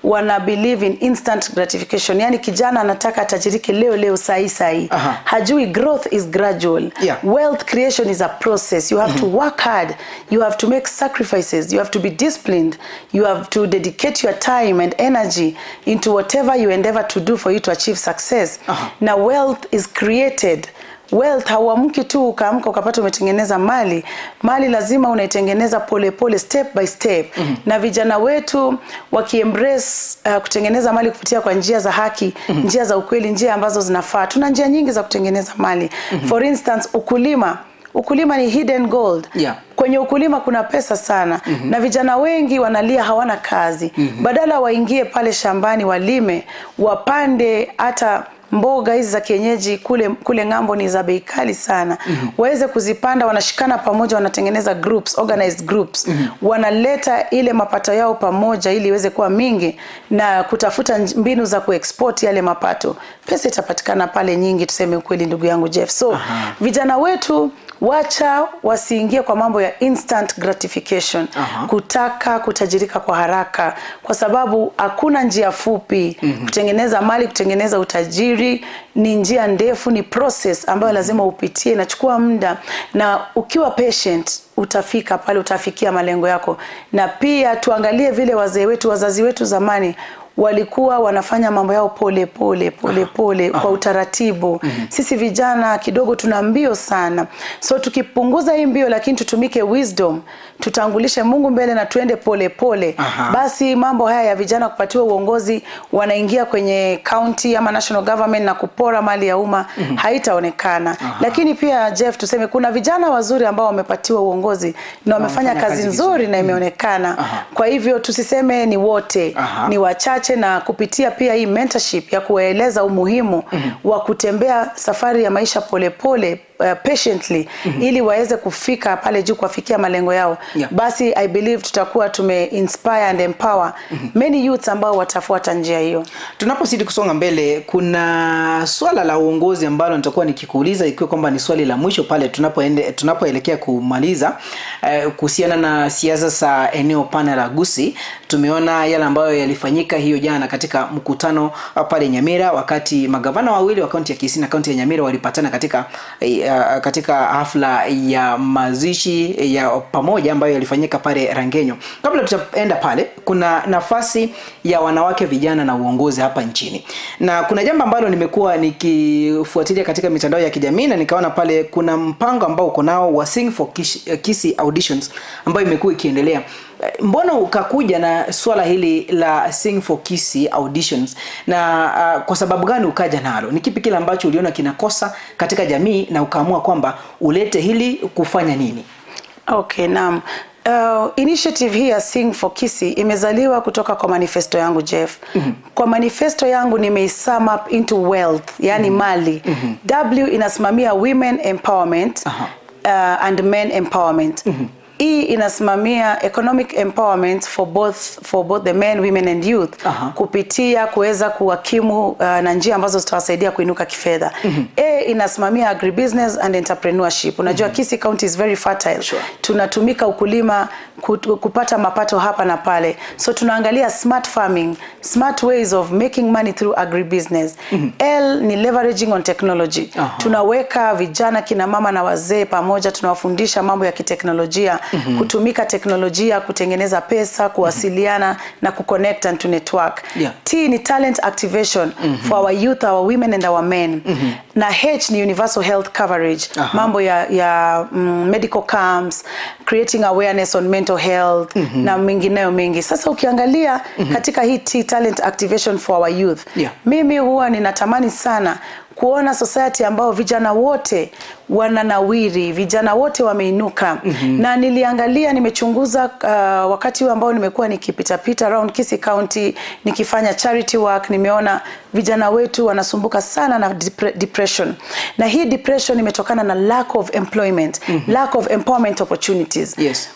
Wana believe in instant gratification. Yani kijana anataka atajirike leo leo, sahi sahi. Hajui growth is gradual. Wealth creation is a process. You have to work hard. You have to make sacrifices. You have to be disciplined. You have to dedicate your time and energy into whatever you endeavor to do for you to achieve success. Na wealth is created. Wealth hauamki tu ukaamka ukapata umetengeneza mali. Mali lazima unaitengeneza pole pole, step by step. Na vijana wetu wakiembrace kutengeneza mali kupitia kwa njia za haki, njia za ukweli, njia ambazo zinafaa. Tuna njia nyingi za kutengeneza mali. For instance, ukulima. Ukulima ni hidden gold. Kwenye ukulima kuna pesa sana. Na vijana wengi wanalia hawana kazi. Badala waingie pale shambani walime, wapande hata mboga hizi za kienyeji kule ng'ambo ni za bei kali sana. Waweze kuzipanda, wanashikana pamoja, wanatengeneza groups, organized groups. Wanaleta ile mapato yao pamoja ili iweze kuwa mingi na kutafuta mbinu za kuexport yale mapato. Pesa itapatikana pale nyingi, tuseme ukweli ndugu yangu Jeff. So vijana wetu wacha wasiingie kwa mambo ya instant gratification. Kutaka kutajirika kwa haraka, kwa sababu hakuna njia fupi. Kutengeneza mali, kutengeneza utajiri ni njia ndefu, ni process ambayo lazima upitie, inachukua muda, na ukiwa patient utafika pale, utafikia malengo yako. Na pia tuangalie vile wazee wetu, wazazi wetu zamani walikuwa wanafanya mambo yao pole pole pole pole kwa utaratibu. Sisi vijana kidogo tuna mbio sana. So tukipunguza hii mbio lakini tutumike wisdom, tutangulishe Mungu mbele na tuende pole pole. Basi mambo haya ya vijana kupatiwa uongozi, wanaingia kwenye county ama national government na kupora mali ya umma, haitaonekana. Lakini pia Jeff, tuseme kuna vijana wazuri ambao wamepatiwa uongozi na wamefanya kazi nzuri na imeonekana. Kwa hivyo tusiseme ni wote, ni wachache, na kupitia pia hii mentorship ya kueleza umuhimu wa kutembea safari ya maisha pole pole, patiently, ili waweze kufika pale juu, kuwafikia malengo yao. Basi I believe tutakuwa tume inspire and empower many youths ambao watafuata njia hiyo. Tunapozidi kusonga mbele, kuna swala la uongozi ambalo nitakuwa nikikuuliza, ikiwa kwamba ni swali la mwisho pale tunapoelekea kumaliza, kuhusiana na siasa za eneo pana la Gusii. Tumeona yale ambayo yalifanyika hiyo jana katika mkutano pale Nyamira, wakati magavana wawili wa kaunti ya Kisii na kaunti ya Nyamira walipatana katika katika hafla ya mazishi ya pamoja ambayo yalifanyika pale Rangenyo. Kabla tutaenda pale, kuna nafasi ya wanawake, vijana na uongozi hapa nchini. Na kuna jambo ambalo nimekuwa nikifuatilia katika mitandao ya kijamii na nikaona pale kuna mpango ambao uko nao wa Sing for Kisii Auditions ambayo imekuwa ikiendelea. Mbona ukakuja na swala hili la Sing for Kisii Auditions na kwa sababu gani ukaja nalo? Ni kipi kile ambacho uliona kinakosa katika jamii na ukaamua kwamba ulete hili kufanya nini? Okay, naam. Initiative hii ya Sing for Kisii imezaliwa kutoka kwa manifesto yangu, Jeff. Kwa manifesto yangu nimeisum up into wealth, yani mali. W inasimamia women empowerment and men empowerment. E inasimamia economic empowerment for both the men, women and youth. Kupitia kuweza kuwakimu na njia ambazo zitawasaidia kuinuka kifedha. A inasimamia agribusiness and entrepreneurship. Unajua Kisii County is very fertile. Sure. Tunatumika ukulima kupata mapato hapa na pale. So tunaangalia smart farming, smart ways of making money through agribusiness. L ni leveraging on technology. Tunaweka vijana, kina mama na wazee pamoja, tunawafundisha mambo ya kiteknolojia, kutumika teknolojia, kutengeneza pesa, kuwasiliana na kuconnect and to network. T ni talent activation for our youth, our women and our men. Na H ni universal health coverage. Mambo ya medical camps, creating awareness on mental health na mengineyo mengi. Sasa ukiangalia katika hii T, talent activation for our youth. Mimi huwa ninatamani sana kuona society ambao vijana wote wananawiri, vijana wote wameinuka. Na niliangalia, nimechunguza wakati huu ambao nimekuwa nikipita-pita around Kisii County, nikifanya charity work, nimeona vijana wetu wanasumbuka sana na depression. Na hii depression imetokana na lack of employment, lack of empowerment opportunities.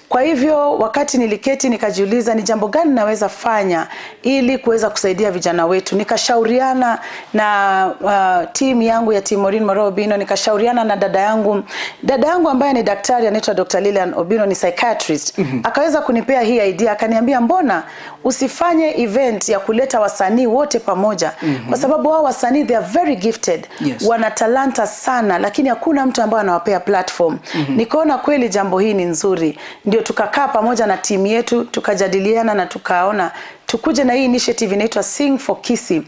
Kwa hivyo wakati niliketi nikajiuliza ni jambo gani naweza fanya ili kuweza kusaidia vijana wetu. Nikashauriana na team yangu ya Team Maureen Moraa Obino, nikashauriana na dada yangu ambaye ni daktari, anaitwa Dr. Lilian Obino, ni psychiatrist. Akaweza kunipea hii idea, akaniambia mbona usifanye event ya kuleta wasanii wote pamoja? Kwa sababu hao wasanii they are very gifted. Wana talanta sana, lakini hakuna mtu ambaye anawapea platform. Nikaona kweli jambo hii ni nzuri. Ndio tukakaa pamoja na timu yetu, tukajadiliana na tukaona tukuje na hii initiative inaitwa Sing for Kisii.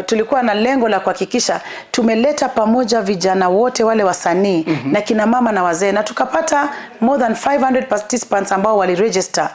Tulikuwa na lengo la kuhakikisha tumeleta pamoja vijana wote wale wasanii na kina mama na wazee, na tukapata more than 500 participants ambao waliregister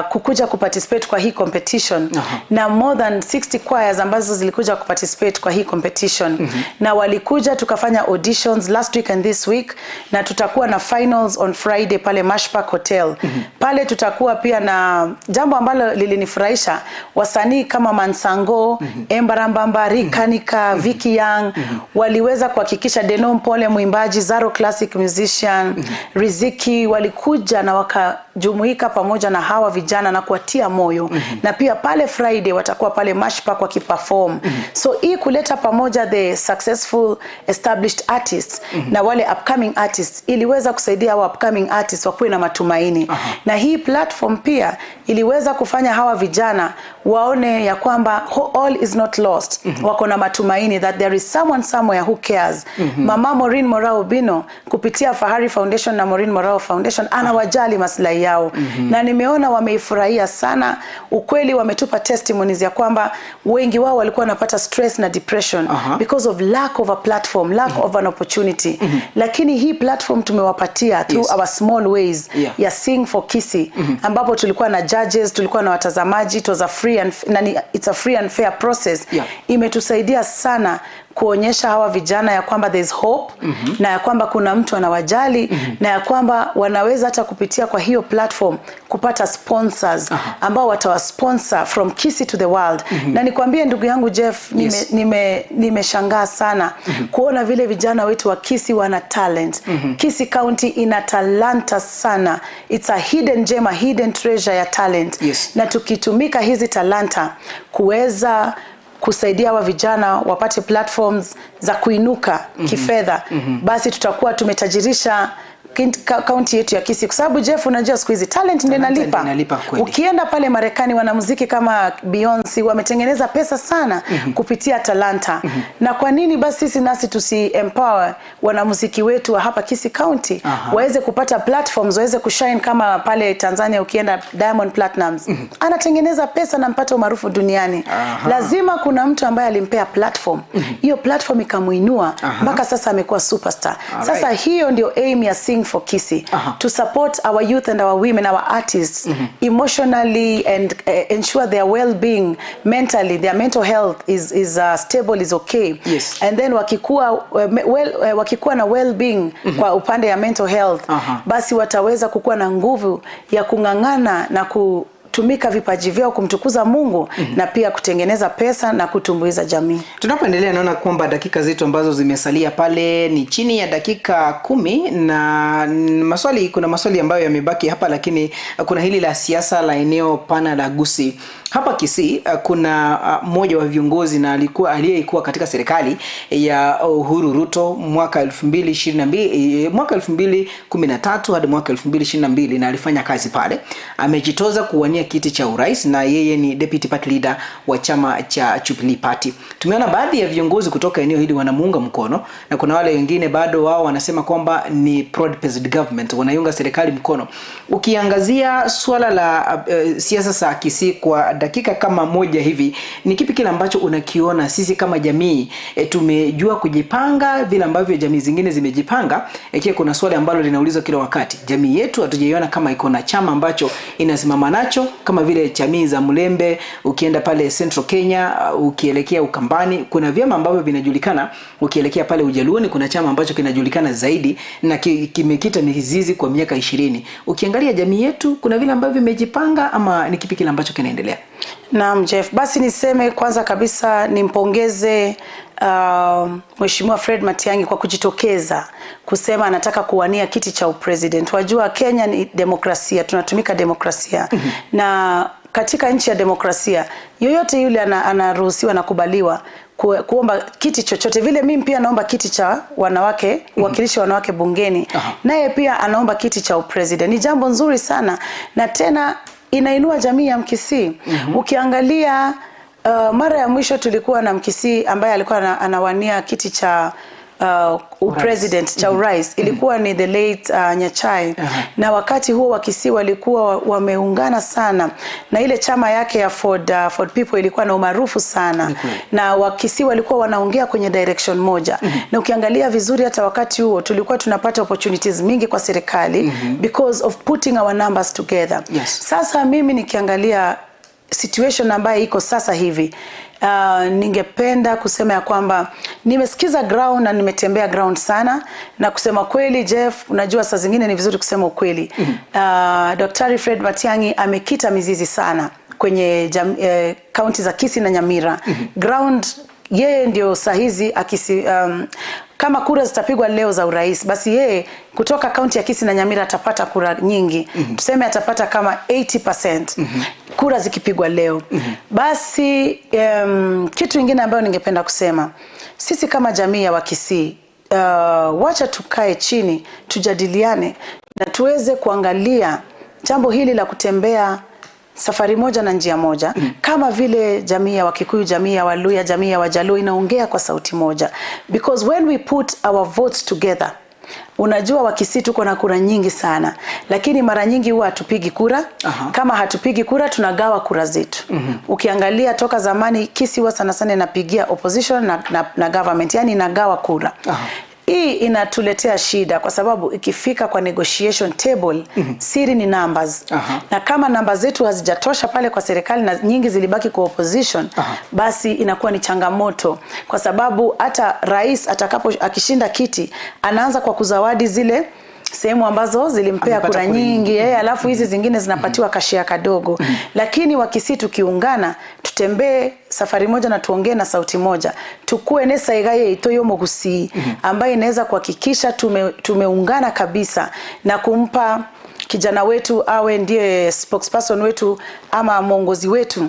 kukuja kuparticipate kwa hii competition. Na more than 60 choirs ambazo zilikuja kuparticipate kwa hii competition. Na walikuja tukafanya auditions last week and this week, na tutakuwa na finals on Friday pale Mash Park Hotel. Pale tutakuwa pia na jambo ambalo lilinifurahisha, wasanii kama Mansango, Embarambamba, Rikanika, Vicky Young waliweza kuhakikisha, Deno Mpole mwimbaji, Zaro Classic musician, Riziki walikuja na wakajumuika pamoja na hawa vijana na kuwatia moyo. Na pia pale Friday watakuwa pale Mash Park wakiperform. So hii kuleta pamoja the successful established artists na wale upcoming artists iliweza kusaidia hawa upcoming artists wakuwe na matumaini. Na hii platform pia iliweza kufanya hawa vijana waone ya kwamba all is not lost. Wako na matumaini that there is someone somewhere who cares. Mama Maureen Moraa Obino kupitia Fahari Foundation na Maureen Moraa Foundation anawajali maslahi yao. Na nimeona wameifurahia sana. Ukweli wametupa testimonies ya kwamba wengi wao walikuwa wanapata stress na depression because of lack of a platform, lack of an opportunity. Lakini hii platform tumewapatia through our small ways ya Sing for Kisii, ambapo tulikuwa na judges, tulikuwa na watazamaji, it was a free and it's a free and fair process. Imetusaidia sana kuonyesha hawa vijana ya kwamba there is hope, na ya kwamba kuna mtu anawajali, na ya kwamba wanaweza hata kupitia kwa hiyo platform kupata sponsors ambao watawasponsor from Kisii to the world. Na nikwambie ndugu yangu Jeff, nimeshangaa sana kuona vile vijana wetu wa Kisii wana talent. Kisii County ina talanta sana. It's a hidden gem, a hidden treasure ya talent. Na tukitumika hizi talanta kuweza kusaidia wa vijana wapate platforms za kuinuka kifedha, basi tutakuwa tumetajirisha kaunti yetu ya Kisii, kwa sababu Jeff, unajua siku hizi talent ndio inalipa. Ukienda pale Marekani, wanamuziki kama Beyonce wametengeneza pesa sana kupitia talanta. Na kwa nini basi sisi nasi tusi empower wanamuziki wetu wa hapa Kisii County waweze kupata platforms, waweze kushine kama pale Tanzania ukienda Diamond Platnumz anatengeneza pesa na mpata umaarufu duniani. Lazima kuna mtu ambaye alimpea platform. Hiyo platform ikamuinua mpaka sasa amekuwa superstar. Sasa hiyo ndio aim ya Sing for Kisii, to support our youth and our women, our artists emotionally and ensure their well-being mentally, their mental health is stable, is okay. And then wakikuwa na well-being kwa upande ya mental health, basi wataweza kukuwa na nguvu ya kung'ang'ana na kutumika vipaji vyao kumtukuza Mungu na pia kutengeneza pesa na kutumbuiza jamii. Tunapoendelea naona kwamba dakika zetu ambazo zimesalia pale ni chini ya dakika 10 na maswali, kuna maswali ambayo yamebaki hapa, lakini kuna hili la siasa la eneo pana la Gusii. Hapa Kisii kuna mmoja wa viongozi na alikuwa aliyekuwa katika serikali ya Uhuru Ruto mwaka 2022, mwaka 2013 hadi mwaka 2022, na alifanya kazi pale. Amejitoza kuwania kiti cha urais na yeye ni deputy party leader wa chama cha Jubilee Party. Tumeona baadhi ya viongozi kutoka eneo hili wanamuunga mkono na kuna wale wengine bado wao wanasema kwamba ni broad-based government, wanaiunga serikali mkono. Ukiangazia swala la siasa za Kisii kwa dakika kama moja hivi, ni kipi kile ambacho unakiona sisi kama jamii tumejua kujipanga vile ambavyo jamii zingine zimejipanga? Ikiwa kuna swali ambalo linaulizwa kila wakati, jamii yetu hatujaiona kama iko na chama ambacho inasimama nacho kama vile jamii za Mulembe. Ukienda pale Central Kenya, ukielekea Ukambani kuna vyama ambavyo vinajulikana, ukielekea pale Ujaluoni kuna chama ambacho kinajulikana zaidi na kimekita mizizi kwa miaka 20. Ukiangalia jamii yetu kuna vile ambavyo vimejipanga ama ni kipi kile ambacho kinaendelea? Naam Jeff, basi niseme kwanza kabisa nimpongeze Mheshimiwa Fred Matiang'i kwa kujitokeza kusema anataka kuwania kiti cha upresident. Wajua Kenya ni demokrasia, tunatumika demokrasia. Na katika nchi ya demokrasia yoyote yule anaruhusiwa na kubaliwa kuomba kiti chochote. Vile mimi pia naomba kiti cha wanawake, uwakilishi wanawake bungeni. Naye pia anaomba kiti cha upresident. Ni jambo nzuri sana na tena inainua jamii ya Mkisii. Ukiangalia mara ya mwisho tulikuwa na Mkisii ambaye alikuwa anawania kiti cha president cha urais, ilikuwa ni the late Nyachai. Na wakati huo Wakisii walikuwa wameungana sana na ile chama yake ya Ford People ilikuwa na umaarufu sana. Na Wakisii walikuwa wanaongea kwenye direction moja. Na ukiangalia vizuri hata wakati huo tulikuwa tunapata opportunities mingi kwa serikali because of putting our numbers together. Sasa mimi nikiangalia situation ambayo iko sasa hivi, ningependa kusema ya kwamba nimesikiza ground na nimetembea ground sana, na kusema kweli Jeff, unajua saa zingine ni vizuri kusema ukweli. Dr. Fred Matiang'i amekita mizizi sana kwenye kaunti za Kisii na Nyamira. Ground yeye ndio sahizi akisi, kama kura zitapigwa leo za urais, basi yeye kutoka kaunti ya Kisii na Nyamira atapata kura nyingi. Tuseme atapata kama 80% kura zikipigwa leo. Basi kitu kingine ambayo ningependa kusema, sisi kama jamii ya Wakisii, wacha tukae chini, tujadiliane na tuweze kuangalia jambo hili la kutembea safari moja na njia moja. Kama vile jamii ya Wakikuyu, jamii ya Waluya, jamii ya Wajaluo inaongea kwa sauti moja. Because when we put our votes together, unajua Wakisii tuko na kura nyingi sana, lakini mara nyingi huwa hatupigi kura. Kama hatupigi kura tunagawa kura zetu. Ukiangalia toka zamani Kisii huwa sana sana inapigia opposition na government, yani inagawa kura. Hii inatuletea shida kwa sababu ikifika kwa negotiation table, siri ni numbers. Na kama namba zetu hazijatosha pale kwa serikali na nyingi zilibaki kwa opposition, basi inakuwa ni changamoto, kwa sababu hata rais atakapo akishinda kiti anaanza kwa kuzawadi zile sehemu ambazo zilimpea kura nyingi, alafu hizi zingine zinapatiwa kashia kadogo. Lakini Wakisii tukiungana, tutembee safari moja na tuongee na sauti moja, tukue nesa igaye itoyo Mogusii ambaye inaweza kuhakikisha tumeungana kabisa na kumpa kijana wetu awe ndiye spokesperson wetu ama mwongozi wetu.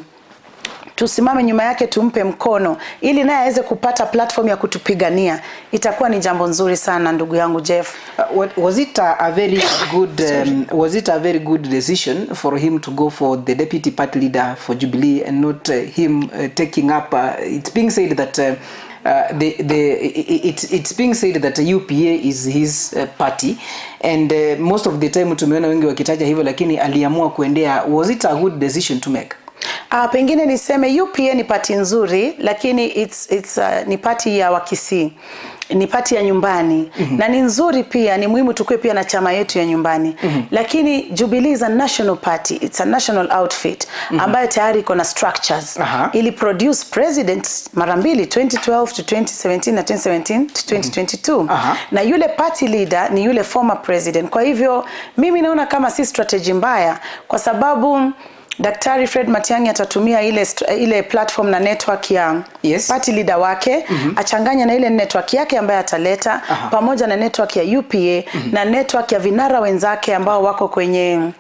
tusimame nyuma yake, tumpe mkono ili naye aweze kupata platform ya kutupigania. Itakuwa ni jambo nzuri sana, ndugu yangu Jeff. Was it a very good was it a very good decision for him to go for the deputy party leader for Jubilee and not him taking up it's being said that it's being said that UPA is his party, and most of the time tumeona wengi wakitaja hivyo, lakini aliamua kuendea. Was it a good decision to make? Pengine niseme UPA ni party nzuri, lakini it's ni party ya Wakisii, ni party ya nyumbani. Na ni nzuri pia, ni muhimu tukue pia na chama yetu ya nyumbani. Lakini Jubilee is a national party, it's a national outfit ambayo tayari iko na structures. Ili produce president mara mbili, 2012 to 2017 na 2017 to 2022. Na yule party leader ni yule former president. Kwa hivyo mimi naona kama si strategy mbaya, kwa sababu Daktari Fred Matiang'i atatumia ile platform na network ya party leader wake, achanganya na ile network yake ambayo ataleta, pamoja na network ya UPA na network ya vinara wenzake ambao wako kwenye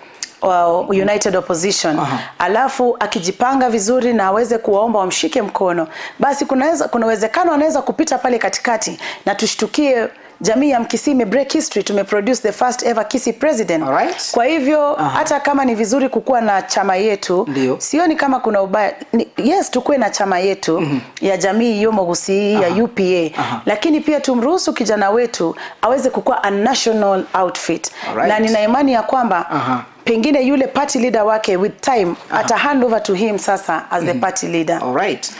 United Opposition. Alafu akijipanga vizuri na aweze kuwaomba wamshike mkono, basi kuna uwezekano anaweza kupita pale katikati na tushtukie jamii ya Mkisii ime break history, tumeproduce the first ever Kisii president. Kwa hivyo hata kama ni vizuri kukua na chama yetu, sioni kama kuna ubaya. Yes, tukue na chama yetu ya jamii ya Mogusii, ya UPA. Lakini pia tumruhusu kijana wetu aweze kukua a national outfit. Na nina imani ya kwamba pengine yule party leader wake with time ata hand over to him sasa as the party leader. All right.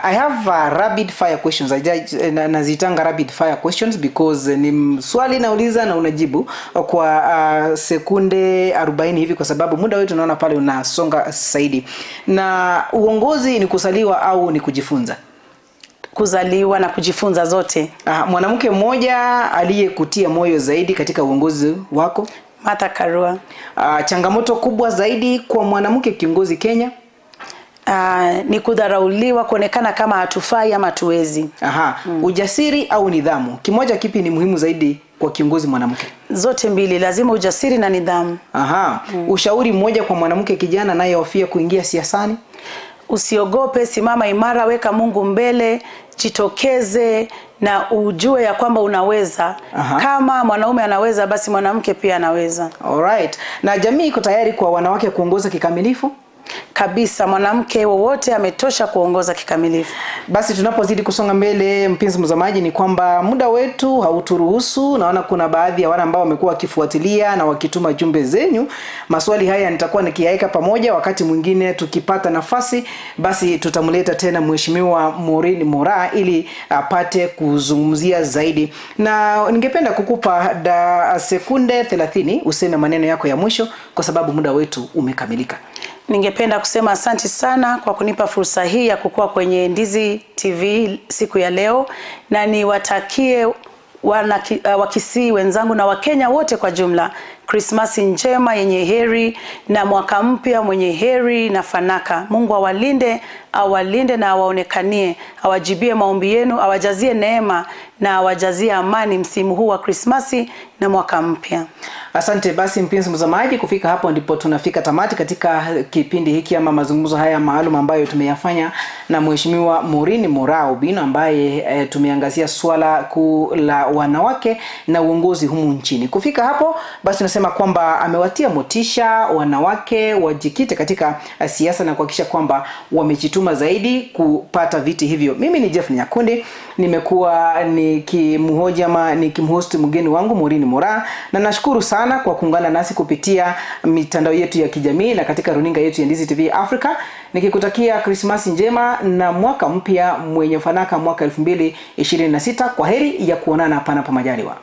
I have rapid fire questions. Nazitanga rapid fire questions because ni swali nauliza na unajibu kwa sekunde 40 hivi, kwa sababu muda wetu naona pale unasonga zaidi. Na uongozi ni kusaliwa au ni kujifunza? Kuzaliwa na kujifunza zote. Mwanamke mmoja aliyekutia moyo zaidi katika uongozi wako? Martha Karua. Changamoto kubwa zaidi kwa mwanamke kiongozi Kenya? Ni kudharauliwa, kuonekana kama hatufai ama hatuwezi. Ujasiri au nidhamu, kimoja kipi ni muhimu zaidi kwa kiongozi mwanamke? Zote mbili, lazima ujasiri na nidhamu. Ushauri mmoja kwa mwanamke kijana anayehofia kuingia siasani? Usiogope, simama imara, weka Mungu mbele, jitokeze na ujue ya kwamba unaweza. Kama mwanaume anaweza, basi mwanamke pia anaweza. Alright. Na jamii iko tayari kwa wanawake kuongoza kikamilifu? Kabisa, mwanamke wowote ametosha kuongoza kikamilifu. Basi tunapozidi kusonga mbele, mpenzi mtazamaji, ni kwamba muda wetu hauturuhusu. Naona kuna baadhi ya wale ambao wamekuwa wakifuatilia na wakituma jumbe zenyu. Maswali haya nitakuwa nikiyaeka pamoja, wakati mwingine tukipata nafasi basi tutamleta tena Mheshimiwa Maureen Moraa ili apate kuzungumzia zaidi. Na ningependa kukupa sekunde 30 useme maneno yako ya mwisho kwa sababu muda wetu umekamilika. Ningependa kusema asante sana kwa kunipa fursa hii ya kukua kwenye Ndizi TV siku ya leo, na niwatakie Wakisii wenzangu na Wakenya wote kwa jumla Krismasi njema yenye heri na mwaka mpya mwenye heri na fanaka. Mungu awalinde, awalinde na awaonekanie, awajibie maombi yenu, awajazie neema na awajazie amani msimu huu wa Krismasi na mwaka mpya. Asante basi mpenzi mtazamaji, kufika hapo ndipo tunafika tamati katika kipindi hiki ama mazungumzo haya maalum ambayo tumeyafanya na Mheshimiwa Maureen Moraa Obino, ambaye tumeangazia swala kuu la wanawake na uongozi humu nchini. Kufika hapo basi tunasema kwamba amewatia motisha wanawake wajikite katika siasa na kuhakikisha kwamba wamejituma zaidi kupata viti hivyo. Mimi ni Jeff Nyakundi, nimekuwa nikimhoji ama nikimhost mgeni wangu Maureen Moraa, na nashukuru sana kwa kuungana nasi kupitia mitandao yetu ya kijamii na katika runinga yetu ya Ndizi TV Africa, nikikutakia Krismasi njema na mwaka mpya mwenye fanaka, mwaka 2026. Kwa heri ya kuonana panapo majaliwa.